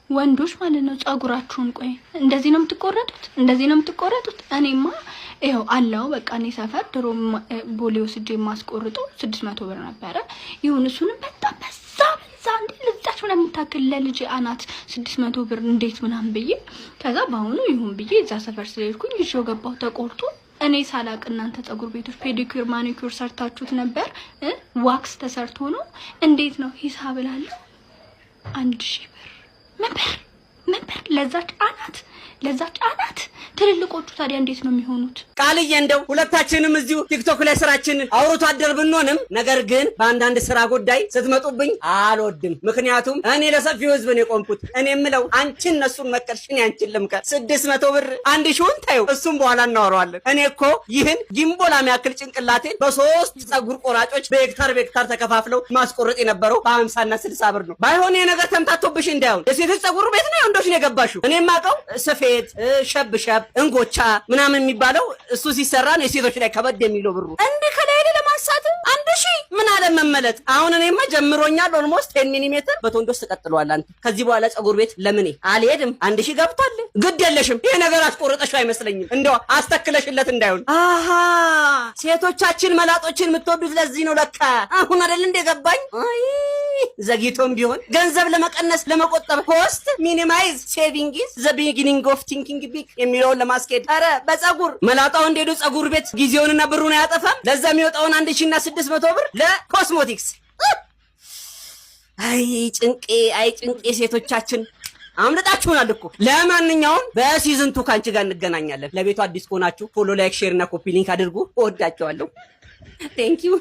ወንዶች ማለት ነው ጸጉራችሁን፣ ቆይ እንደዚህ ነው የምትቆረጡት? እንደዚህ ነው የምትቆረጡት? እኔማ ይኸው አለው በቃ። እኔ ሰፈር ድሮ ቦሌ ወስጄ የማስቆርጠው 600 ብር ነበረ። ይሁን እሱንም በጣም በዛ በዛ፣ እንዴ ለዛች ምናምን የምታክል ለልጅ አናት 600 ብር እንዴት ምናምን ብዬ፣ ከዛ በአሁኑ ይሁን ብዬ እዛ ሰፈር ስለሄድኩኝ ይዤው ገባሁ ተቆርጦ። እኔ ሳላቅ እናንተ ጸጉር ቤቶች pedicure manicure ሰርታችሁት ነበር? Wax ተሰርቶ ነው? እንዴት ነው ሂሳብ እላለሁ። 1000 ብር። ምን ብር ምን ብር ለዛች አናት፣ ለዛች አናት። ትልልቆቹ ታዲያ እንዴት ነው የሚሆኑት? ቃልዬ፣ እንደው ሁለታችንም እዚሁ ቲክቶክ ላይ ስራችን አውርቶ አደር ብንሆንም ነገር ግን በአንዳንድ ስራ ጉዳይ ስትመጡብኝ አልወድም። ምክንያቱም እኔ ለሰፊው ህዝብ ነው የቆምኩት። እኔ የምለው አንቺ እነሱን መከርሽ፣ እኔ አንቺን ልምከር። 600 ብር 1000ውን ታዩ፣ እሱም በኋላ እናወራዋለን። እኔ እኮ ይህን ጊምቦላ የሚያክል ጭንቅላቴን በሶስት ጸጉር ቆራጮች በሄክታር በሄክታር ተከፋፍለው ማስቆረጥ የነበረው በ50ና 60 ብር ነው። ባይሆን ይሄ ነገር ተምታቶብሽ እንዳይሆን የሴቶች ጸጉር ቤት ነው የወንዶች ነው የገባሽው። እኔ የማውቀው ስፌት፣ ሸብ ሸብ፣ እንጎቻ ምናምን የሚባለው እሱ ሲሰራ ነው የሴቶች ላይ ከበድ የሚለው ብሩ። እንዲህ ከላይ ላይ ለማንሳት 1000 ምን አለ መመለጥ። አሁን እኔማ ጀምሮኛል። Almost 10 ሚሊሜትር በቶንዶስ ተቀጥሏል። አንተ ከዚህ በኋላ ጸጉር ቤት ለምኔ አልሄድም። 1000 ገብቷል። ግድ የለሽም። ይሄ ነገር አስቆርጠሽው አይመስለኝም። እንደው አስተክለሽለት እንዳይሆን። አሃ፣ ሴቶቻችን መላጦችን የምትወዱት ለዚህ ነው ለካ። አሁን አይደል እንደ ገባኝ። አይ፣ ዘግይቶም ቢሆን ገንዘብ ለመቀነስ ለመቆጠብ cost minimize, saving is the beginning of thinking big የሚለውን ለማስኬድ ኧረ በጸጉር መላጣው እንደሄዱ ጸጉር ቤት ጊዜውንና ብሩን አያጠፋም። ለዛ የሚወጣውን 1000ና 600 ብር ለኮስሞቲክስ። አይ ጭንቄ፣ አይ ጭንቄ፣ ሴቶቻችን አምልጣችሁናል እኮ። ለማንኛውም በ season 2 ከአንቺ ጋር እንገናኛለን። ለቤቱ አዲስ ከሆናችሁ follow፣ like፣ share እና copy link አድርጉ። እወዳቸዋለሁ። Thank you.